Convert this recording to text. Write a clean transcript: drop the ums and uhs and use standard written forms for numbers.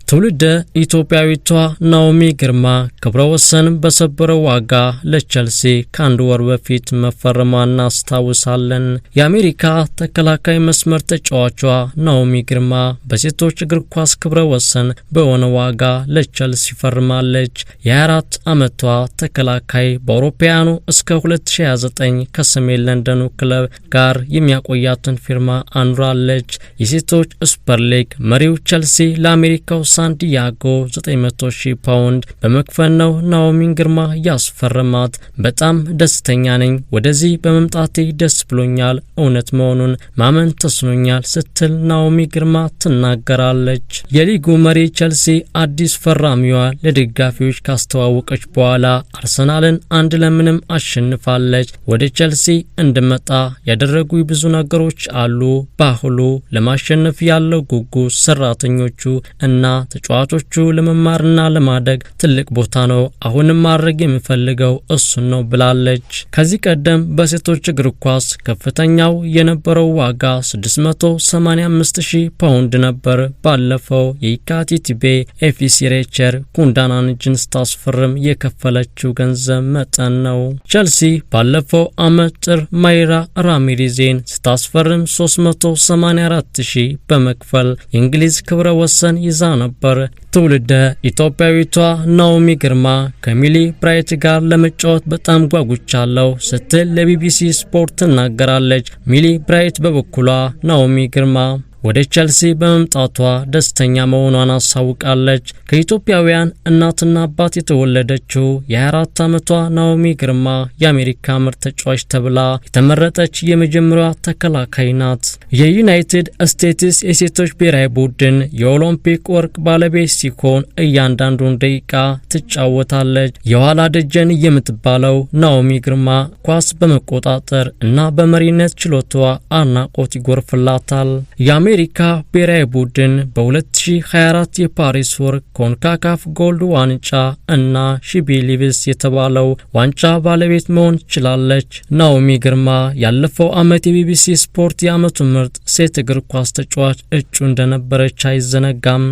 ትውልደ ኢትዮጵያዊቷ ናኦሚ ግርማ ክብረ ወሰን በሰበረው ዋጋ ለቸልሲ ከአንድ ወር በፊት መፈረሟ እናስታውሳለን። የአሜሪካ ተከላካይ መስመር ተጫዋቿ ናኦሚ ግርማ በሴቶች እግር ኳስ ክብረ ወሰን በሆነ ዋጋ ለቸልሲ ፈርማለች። የ24 ዓመቷ ተከላካይ በአውሮፓውያኑ እስከ 2029 ከሰሜን ለንደኑ ክለብ ጋር የሚያቆያትን ፊርማ አኑራለች። የሴቶች ሱፐር ሊግ መሪው ቸልሲ ለአሜሪካው ሳንዲያጎ 900 ሺህ ፓውንድ በመክፈል ነው ናኦሚን ግርማ ያስፈረማት። በጣም ደስተኛ ነኝ፣ ወደዚህ በመምጣቴ ደስ ብሎኛል፣ እውነት መሆኑን ማመን ተስኖኛል ስትል ናኦሚ ግርማ ትናገራለች። የሊጉ መሪ ቸልሲ አዲስ ፈራሚዋ ለደጋፊዎች ካስተዋወቀች በኋላ አርሰናልን 1-0 አሸንፋለች። ወደ ቸልሲ እንድመጣ ያደረጉ ብዙ ነገሮች አሉ። ባህሉ፣ ለማሸነፍ ያለው ጉጉት፣ ሰራተኞቹ እና ተጫዋቾቹ ለመማርና ለማደግ ትልቅ ቦታ ነው። አሁንም ማድረግ የምፈልገው እሱን ነው ብላለች። ከዚህ ቀደም በሴቶች እግር ኳስ ከፍተኛው የነበረው ዋጋ 685 ሺህ ፓውንድ ነበር። ባለፈው የካቲት ቤ ኤፍሲ ሬቸር ኩንዳናንጅን ስታስፈርም የከፈለችው ገንዘብ መጠን ነው። ቸልሲ ባለፈው አመት ጥር ማይራ ራሚሪዜን ስታስፈርም 384 ሺህ በመክፈል የእንግሊዝ ክብረ ወሰን ይዛ ነበር። ትውልደ ኢትዮጵያዊቷ ናኦሚ ግርማ ከሚሊ ብራይት ጋር ለመጫወት በጣም ጓጉቻለሁ ስትል ለቢቢሲ ስፖርት ትናገራለች። ሚሊ ብራይት በበኩሏ ናኦሚ ግርማ ወደ ቸልሲ በመምጣቷ ደስተኛ መሆኗን አሳውቃለች። ከኢትዮጵያውያን እናትና አባት የተወለደችው የ24 ዓመቷ ናኦሚ ግርማ የአሜሪካ ምርጥ ተጫዋች ተብላ የተመረጠች የመጀመሪያዋ ተከላካይ ናት። የዩናይትድ ስቴትስ የሴቶች ብሔራዊ ቡድን የኦሎምፒክ ወርቅ ባለቤት ሲሆን እያንዳንዱን ደቂቃ ትጫወታለች። የኋላ ደጀን የምትባለው ናኦሚ ግርማ ኳስ በመቆጣጠር እና በመሪነት ችሎታዋ አድናቆት ይጎርፍላታል። የአሜሪካ ብሔራዊ ቡድን በ2024 የፓሪስ ወርቅ ኮንካካፍ Gold ዋንጫ እና She Believes የተባለው ዋንጫ ባለቤት መሆን ችላለች። ናኦሚ ግርማ ያለፈው ዓመት የቢቢሲ ስፖርት የዓመቱ ምርጥ ሴት እግር ኳስ ተጫዋች እጩ እንደነበረች አይዘነጋም።